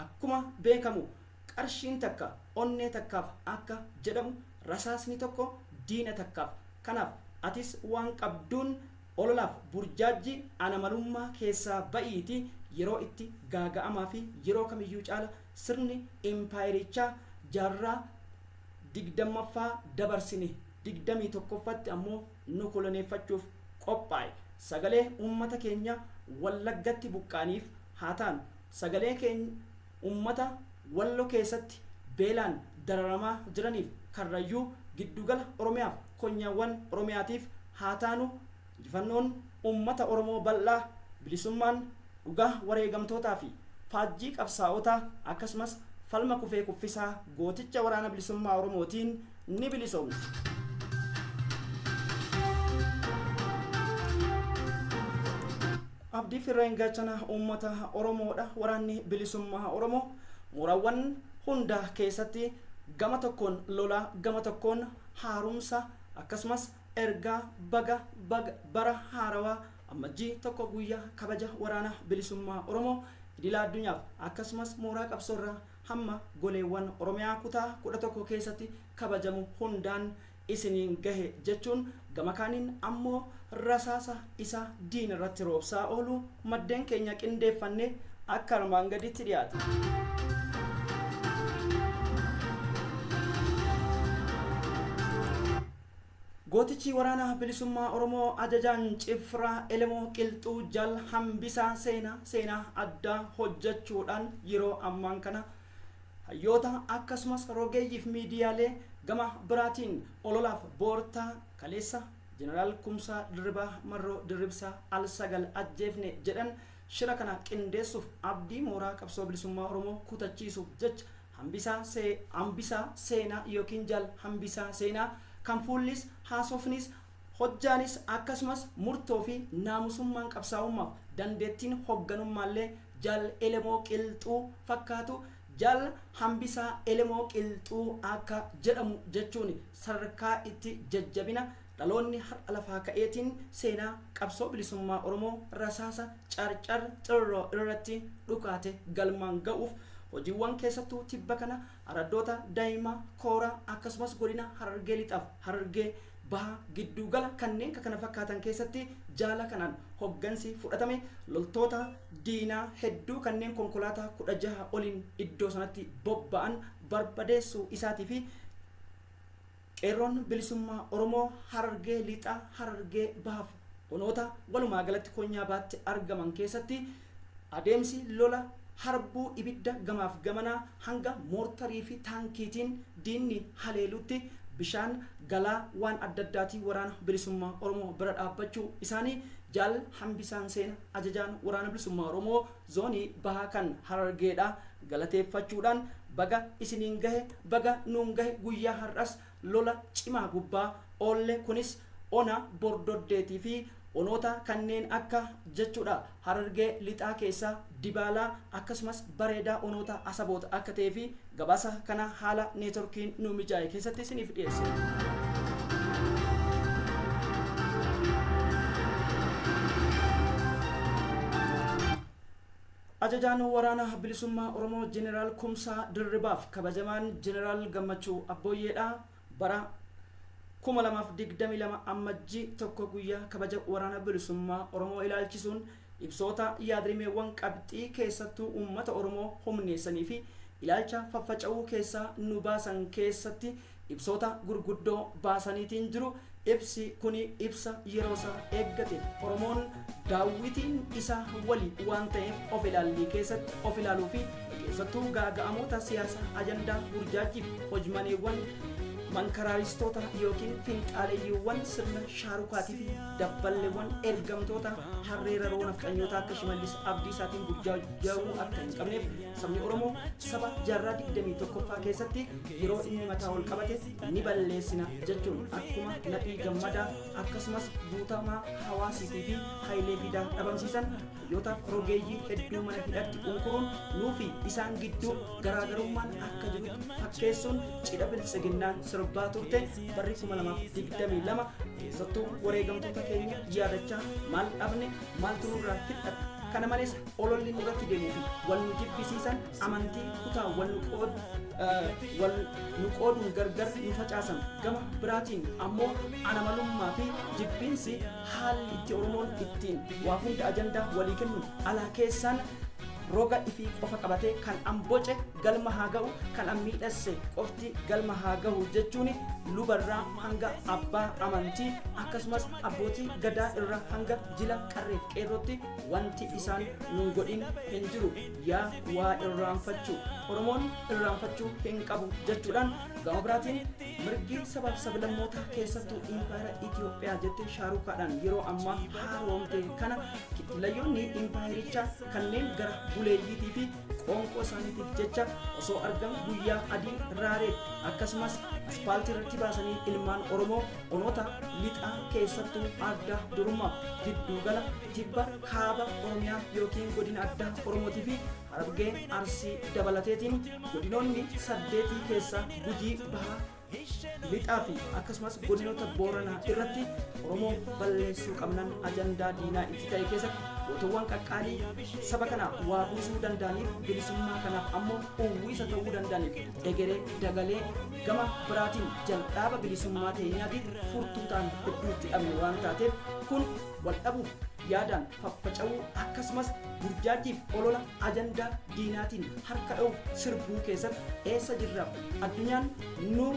Akkuma beekamu qarshiin takka onnee takkaaf akka jedhamu rasaasni tokko diina takkaaf. Kanaaf atis waan qabduun ololaaf burjaajjii anamalummaa keessaa ba'iitii yeroo itti gaaga'amaa fi yeroo kamiyyuu caala sirni impaayerichaa jaarraa 20ffaa dabarsine 21ffatti ammoo nu koloneeffachuuf qophaa'e. Sagalee uummata keenya Wallaggatti buqqaaniif haa taanu. Sagalee keenya uummata Wallo keessatti beelaan dararamaa jiraniif, Karrayyuu, giddugala Oromiyaaf konyaawwan Oromiyaatiif haa taanu. Injifannoon uummata Oromoo bal'aa, bilisummaan dhugaa wareegamtootaa fi faajjii qabsaa'otaa akkasumas falma kufee kuffisaa gooticha Waraana Bilisummaa Oromootiin ni bilisoomna. Abdii Firreen gaachana uummata Oromoodha. Waraanni Bilisummaa Oromoo mooraawwan hunda keessatti gama tokkoon lolaa, gama tokkoon haaromsa akkasumas ergaa baga baga bara haarawaa Ammajjii 1 guyyaa kabaja Waraana Bilisummaa Oromoo idila addunyaaf akkasumas mooraa qabsoorraa hamma goleewwan Oromiyaa kutaa 11 keessatti kabajamu hundaan isiniin gahe jechuun gama kaaniin ammoo rasaasa isaa diina irratti roobsaa ooluu maddeen keenya qindeeffanne akka armaan gadiitti dhiyaata. Gootichi Waraana Bilisummaa Oromoo Ajajaan Cifraa Elemoo Qilxuu Jaal Hambisaa Seenaa seenaa addaa hojjechuudhaan yeroo ammaan kana hayyoota akkasumas rogeeyyiif miidiyaalee gama biraatiin ololaaf boortaa kaleessa Jeneraal Kumsaa Dirribaa Marroo Dirribsaa al 9 ajjeefne jedhan shira kana qindeessuuf abdii mooraa qabsoo bilisummaa Oromoo kutachiisuuf jecha Hambisaa Hambisaa Seenaa ykn Jaal Hambisaa Seenaa kan fuullis, haasofnis, hojjaanis akkasumas murtoo fi naamusummaan qabsaa'ummaaf dandeettiin hogganummaallee Jaal Elemoo Qilxuu fakkaatu Jaal Hambisaa Elemoo Qilxuu akka jedhamu jechuun sadarkaa itti jajjabina dhaloonni har'a lafaa ka'eetiin seenaa qabsoo bilisummaa Oromoo rasaasa Carcar Xirroo irratti dhukaate galmaan ga'uuf hojiiwwan keessattuu tibba kana araddoota Daayimaa, Kooraa akkasumas godina Harargee Lixaaf Harargee Bahaa gidduu gala kanneen kkf keessatti jaala kanaan hoggansi fudhatame loltoota diinaa hedduu kanneen konkolaataa 16 oliin iddoo sanatti bobba'an barbadeessuu isaatii fi Qeerroon Bilisummaa Oromoo Harargee Lixaa, Harargee Bahaaf onoota walumaa galatti Konyaa Bahaatti argaman keessatti adeemsi lola harbuu ibidda gamaaf gamanaa hanga moortarii fi taankiitiin diinni haleelutti bishaan, galaa, waan adda addaatiin Waraana Bilisummaa Oromoo bira dhaabbachuu isaanii Jaal Hambisaan Seena Ajajaan Waraana Bilisummaa Oromoo Zoonii Bahaa kan Harargeedhaa galateeffachuudhaan baga isiniin gahe baga nuun gahe guyyaa har'as lola cimaa gubbaa oolle kunis ona Bordoddeetii fi onoota kanneen akka jechuudha Harargee Lixaa keessaa Dibaalaa akkasumas Bareedaa onoota Asaboot akka ta'ee fi gabaasa kana haala neetorkiin nuu mijaa'e keessatti isiniif dhiyeessina. Ajajaan Waraana Bilisummaa Oromoo Jeneraal Kumsaa Dirribaaf kabajamaan Jeneraal Gammachuu Abbooyyeedha. Bara 2022 Ammajjii 1 guyyaa kabaja Waraana Bilisummaa Oromoo ilaalchisuun ibsoota yaadrimeewwan qabxii keessattuu uummata Oromoo humneessanii fi ilaalcha faffaca'uu keessaa nu baasan keessatti ibsoota gurguddoo baasaniitiin jiru. Ibsi kuni ibsa yeroo isaa eeggate, Oromoon daawwitiin isaa wali waan ta'eef of ilaallii keessatti of ilaaluu fi keessattuu gaaga'amoota siyaasaa ajandaa burjaajiif hojmaneewwan mankaraaristoota yookiin finxaaleeyyiiwwan sirna shaarukaatii fi dabballeewwan ergamtoota harree raroo nafxanyoota akka Shimallis Abdiisaatiin burjaaja'uu akka hin qabneef, sabni Oromoo saba jaarraa 21ffaa keessatti yeroo inni mataa ol qabate ni balleessina jechuun akkuma Nadhii Gammadaa akkasumas Guutamaa Hawaasiitii fi Hayilee Fidaa dhabamsiisan, hayyootaaf rogeeyyii hedduu mana hidhatti unkuruun nuufi isaan gidduu garaagarummaan akka jirutti fakkeessuun cidha biltsiginnaan sirbaa turte. Barri 2022 keessattuu wareegamtoota keenya yaadachaa maal dhabne, maaltu nurraa hir'ate? Kana malees ololli nurratti deemuu fi wal nu jibbisiisan, amantii kutaa wal nu qooduun gargar nu facaasan, gama biraatiin ammoo anamalummaa fi jibbiinsi haalli itti Oromoon ittiin waa hunda ajandaa walii kennu alaa keessaan roga ifii qofa qabatee kan an boce galma haa ga'u, kan an miidhasse qofti galma haa ga'u jechuun lubarraa hanga abbaa amantii akkasumas abbootii gadaa irraa hanga jila qarreef qeerrootti wanti isaan nun godhin hin jiru. Yaa waa irraanfachuu, Oromoon irraanfachuu hin qabu jechuudhaan, gama biraatiin mirgi sabaaf sablammootaa keessattuu impaayera Itiyoophiyaa jettee shaarukaadhaan yeroo ammaa haaromte kana kittilayyoonni impaayerichaa kanneen gara buleeyyiitii fi qoonqoo isaaniitiif jecha osoo argan guyyaa adii raareef akkasumas aspaaltii irratti baasanii ilmaan Oromoo onoota lixaa keessattuu adda durummaaf giddugala tibba kaaba Oromiyaa yookiin godina addaa Oromootii fi Harargee, Arsii dabalateetiin godinoonni 8 keessaa Gujii Bahaa, Lixaa fi akkasumas godinoota Booranaa irratti Oromoo balleessuu qabnan ajandaa diinaa itti ta'e keessatti gootowwan qaqqaalii saba kana waa buusuu danda'aniif, bilisummaa kanaaf ammoo uwwisa ta'uu danda'aniif, egeree dagalee gama biraatiin jalqaaba bilisummaa teenyaatiif furtuu ta'an hedduutti dhabne waan taateef, kun wal dhabuuf, yaadaan faffaca'uu akkasumas burjaajiif olola ajandaa diinaatiin harka dha'uuf sirbuu keessatti eessa jirra? Addunyaan nu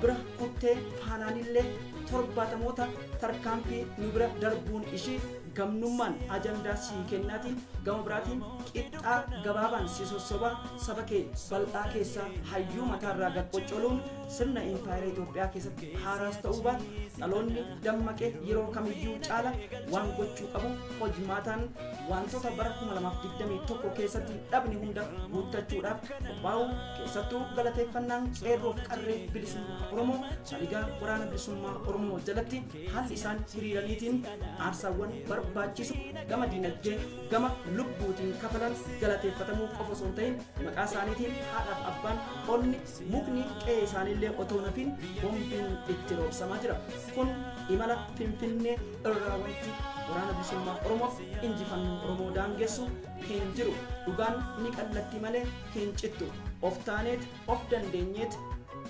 bira kuttee faanaanillee torbaatamoota tarkaanfii nu bira darbuun ishii gamnummaan ajandaa sii kennaatiin, gama biraatiin qixxaa gabaabaan si sossobaa saba kee bal'aa keessaa hayyuu mataarraa gad qoccoluun sirna impaayera Itoophiyaa keessatti haaraas ta'uu baatu, dhaloonni dammaqee yeroo kamiyyuu caala waan gochuu qabu hojmaataan wantoota bara 2021 keessatti dhabne hunda guuttachuudhaaf qophaa'uu, keessattuu galateeffannaan qeerroof qarree bilisummaa Oromoo saligaa waraana bilisummaa Oromoo jalatti haalli isaan hiriiraniitiin aarsaawwan barbaachisu gama dinagdee, gama lubbuutiin kafalan galateeffatamuu qofa osoo hin ta'in, maqaa isaaniitiin haadhaaf abbaan, onni, mukni qe'ee isaaniillee otoo nafin boombiin itti roobsamaa jira. Kun imala Finfinnee irraa wanti waraana bilisummaa Oromoof injifannoo Oromoo daangessu hin jiru. Dhugaan ni qallatti malee hin cittu. Of taaneet, of dandeenyeet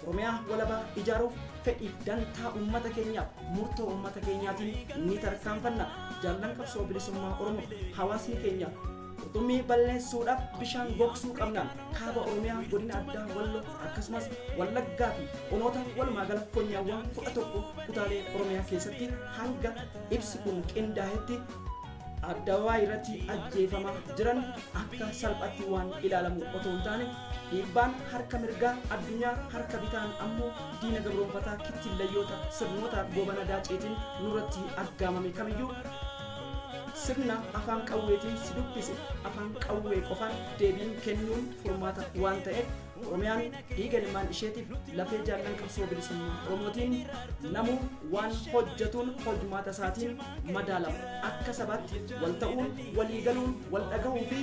Oromiyaa walabaa ijaaruuf fedhiif dantaa uummata keenyaaf murtoo uummata keenyaatiin ni tarkaanfanna. Jaallan qabsoo bilisummaa Oromoof hawaasni keenya, qurxummii balleessuudhaaf bishaan gogsuu qabnaan kaaba Oromiyaa godina addaa Walloo akkasumas Wallaggaa fi onoota walumaa gala konyaawwan 11 kutaalee Oromiyaa keessatti hanga ibsi kun qindaa'etti addabaabaayii irratti ajjeefamaa jiran akka salphatti waan ilaalamu otoo hin taane, dhiibbaan harka mirgaa addunyaa, harka bitaan ammoo diina gabroonfataa kittillayyoota sirnoota Goobana Daaceetiin nurratti aggaamame kamiyyuu, sirna afaan qawweetiin si dubbise afaan qawwee qofaan deebiin kennuun furmaata waan ta'eef, Oromiyaan dhiiga ilmaan isheetiif lafee jaallan qabsoo bilisummaa Oromootiin namuu waan hojjetuun hojmaata isaatiin madaalama. Akka sabaatti wal ta'uun, walii galuun, wal dhagahuu fi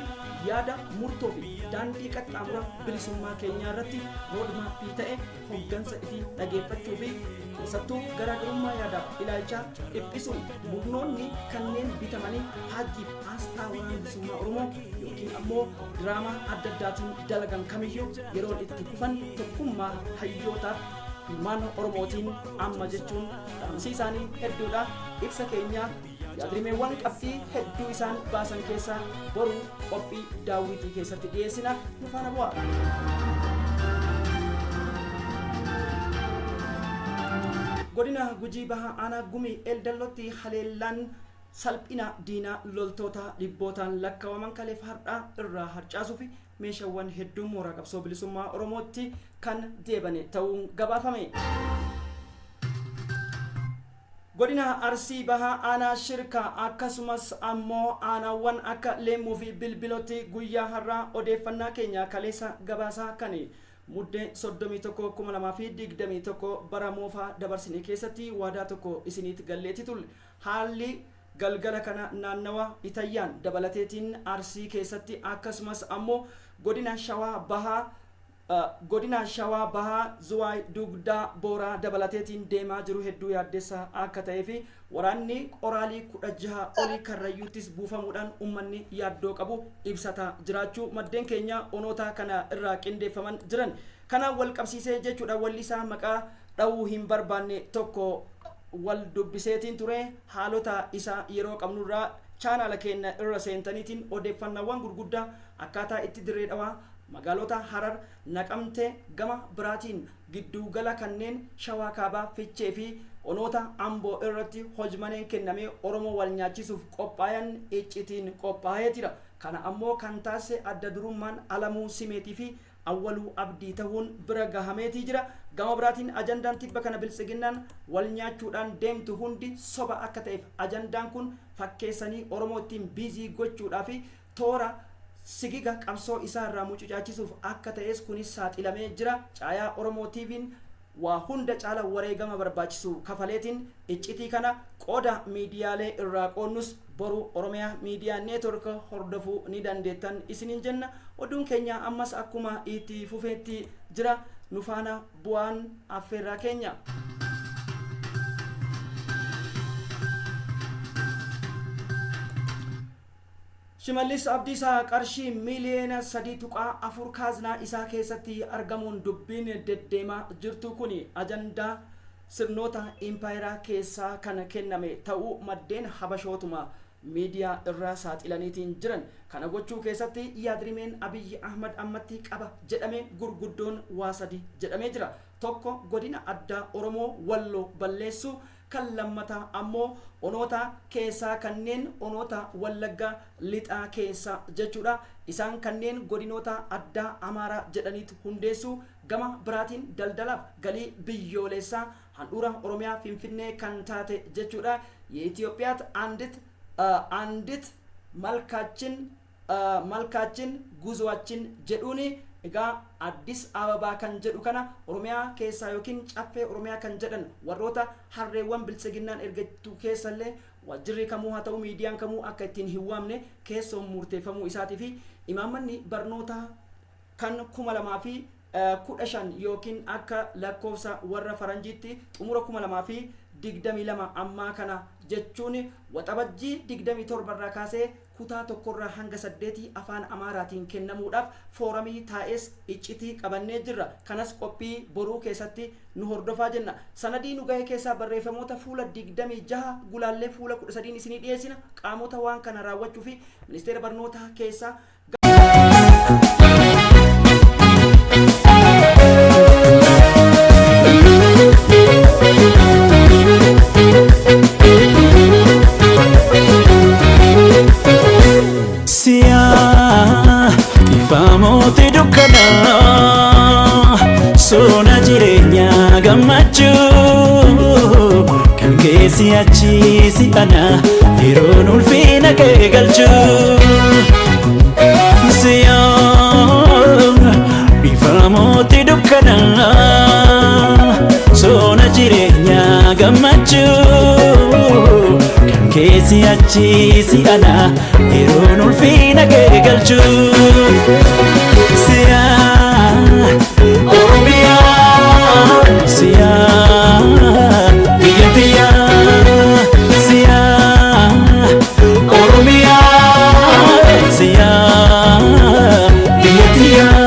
yaada murtoo fi daandii qaxxaamura bilisummaa keenyaa irratti roadmap ta'e hoggansa ifii dhageeffachuu fi keessattuu garaagarummaa yaadaaf ilaalchaa dhiphisuun murnoonni kanneen bitamanii faajjiif aasxaa waraana bilisummaa Oromoo yookiin ammoo diraamaa adda addaatiin dalagan kamiyyuu yeroon itti kufan tokkummaa hayyootaaf ilmaan Oromootiin amma jechuun dhaamsi isaanii hedduudha. Ibsa keenya Yaadrimeewwan qabxii hedduu isaan baasan keessaa boru qophii daawwitii keessatti dhiyeessina. Nu faana bu'aa. Godina Gujii Bahaa Aanaa Gumii Eldallootti haleellaan salphina diinaa loltoota dhibbootaan lakkaa'aman kaleef har'aa irraa harcaasuu fi meeshaawwan hedduun mooraa qabsoo bilisummaa Oromootti kan deebane ta'uun gabaafame. Godina Arsii Bahaa Aanaa Shirkaa akkasumas ammoo aanaawwan akka Leemmuu fi Bilbilootti guyyaa har'aa odeeffannaa keenya kaleessa gabaasaa kan Muddee 31, 2021 bara moofaa dabarsine keessatti waadaa tokko isiniit galleeti tulle. Haalli galgala kana naannawa Itayyaan dabalateetiin Arsii keessatti akkasumas ammoo godina Shawaa Bahaa godina Shawaa Bahaa Zuwaay Dugdaa Booraa dabalateetiin deemaa jiru hedduu yaaddessaa akka ta'ee fi waraanni qoraalii 16 olii Karrayyuuttis buufamuudhaan ummanni yaaddoo qabu ibsataa jiraachuu maddeen keenya onoota kana irraa qindeeffaman jiran. Kanaan wal qabsiisee jechuudha wallisaa maqaa dha'uu hin barbaanne tokko wal dubbiseetiin ture. Haalota isaa yeroo qabnurraa chaanaala keenya irra seentaniitiin odeeffannaawwan gurguddaa akkaataa itti Dirree Dhawaa, magaalota Harar, Naqamtee, gama biraatiin gidduugala kanneen Shawaa Kaabaa Fichee fi onoota Amboo irratti hojmaneen kennamee Oromoo wal nyaachisuuf qophaayan iccitiin qophaahee jira. Kana ammoo kan taasise adda durummaan Alamuu Simeetii fi Awwaluu Abdii tahuun bira gahameetii jira. Gama biraatiin ajandaan tibba kana Biltsiginnaan wal nyaachuudhaan deemtu hundi soba akka ta'eef ajandaan kun fakkeessanii Oromoo ittiin biizii gochuudhaa fi toora sigiga qabsoo isaa irraa mucucaachisuuf akka ta'es kunis saaxilamee jira. Caayaa Oromoo TVn waa hunda caala wareegama barbaachisu kafaleetiin iccitii kana qooda miidiyaalee irraa qoonnus boru Oromiyaa Miidiyaa Network hordofuu ni dandeettan isiniin jenna. Oduun keenya ammas akkuma itti fufeetti jira. Nu faana bu'aan affeerraa keenya. Shimallis Abdiisaa qarshii miiliyoona 3.4 kaaznaa isaa keessatti argamuun dubbiin deddeemaa jirtu kuni ajandaa sirnoota impaayeraa keessaa kan kenname ta'uu maddeen habashootuma miidiyaa irraa saaxilaniitiin jiran. Kana gochuu keessatti yaadrimeen Abiyyi Ahmad ammatti qaba jedhame gurguddoon waa sadi jedhamee jira. Tokko godina addaa Oromoo Walloo balleessuu, kan lammataa ammoo onoota keessaa kanneen onoota Wallagga Lixaa keessa jechuudha. Isaan kanneen godinoota addaa Amaaraa jedhaniit hundeessuu, gama biraatiin daldalaaf galii biyyooleessaa handhuura Oromiyaa Finfinnee kan taate jechuudha. የኢትዮጵያት አንዲት አንዲት መልካችን መልካችን ጉዞአችን jedhuuni egaa Addis Ababaa kan jedhu kana Oromiyaa keessaa yookiin Caffee Oromiyaa kan jedhan warroota harreewwan Biltsiginnaan ergattu keessallee waajjirri kamuu haa ta'u miidiyaan kamuu akka ittiin hin waamne keessoon murteeffamuu isaatii fi imaammanni barnootaa kan 2015 yookiin akka lakkoofsa warra faranjiitti xumura 2022 ammaa kana jechuun Waxabajjii 27 irraa kaasee kutaa tokkorraa hanga saddeetii afaan Amaaraatiin kennamuudhaaf fooramii taa'es iccitii qabannee jirra. Kanas qophii boruu keessatti nu hordofaa jenna. Sanadii nu gahe keessaa barreeffamoota fuula 26 gulaallee fuula 13 isinii dhiyeessina. Qaamota waan kana raawwachuu fi ministeera barnootaa keessaa Siyaa ifaamooti dukkanaa sona jireenyaa gammachuu kan keessi achi si ana yeroon ulfina kee galchuu. Siyaa ifaamooti dukkanaa sona jireenyaa gammachuu kan keessi achi si ana yeroon ulfina kee galchuu. Siyaa Oromiyaa, siyaa biyya tiyyaa, siyaa Oromiyaa, siyaa biyya tiyyaa.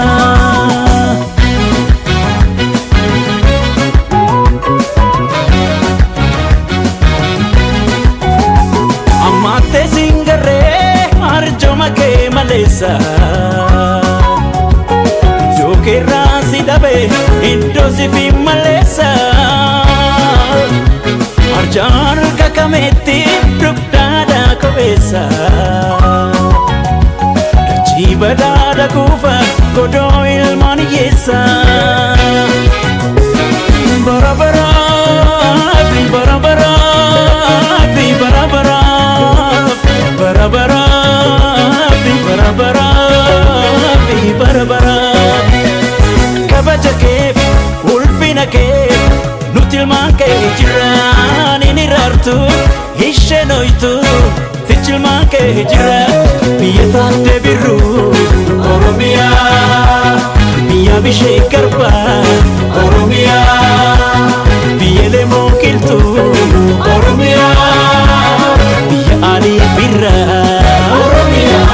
balleessa. Iddoo keerraa si dhabe iddoo si fi malleessa. Arjaan kakameetti dugdaadhaa kopheessa. Dachii badhaadha kuufa godoo ilmaan hiyyeessa. Bara baraaf bara baraaf bara baraaf bara baraaf bara baraaf bara baraaf kabaja keef ulfina keef nuti ilmaan kee jiraan hin iraartu isheen hoytu sichi ilmaan kee jira biyya taattee birru Oromiyaa biyya bishee garbaa Oromiyaa biyya lemoo qilxuu Oromiyaa biyya alii birraa Oromiyaa.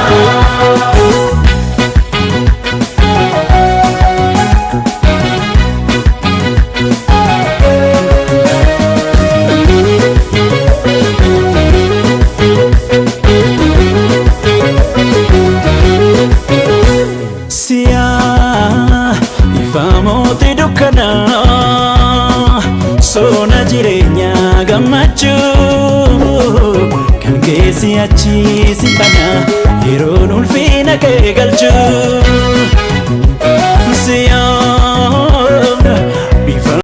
Siyaa ifa mootii dukkanaa sona jireenyaa gammachuu kan keessi achi si ana yeroon ulfina kee galchuu.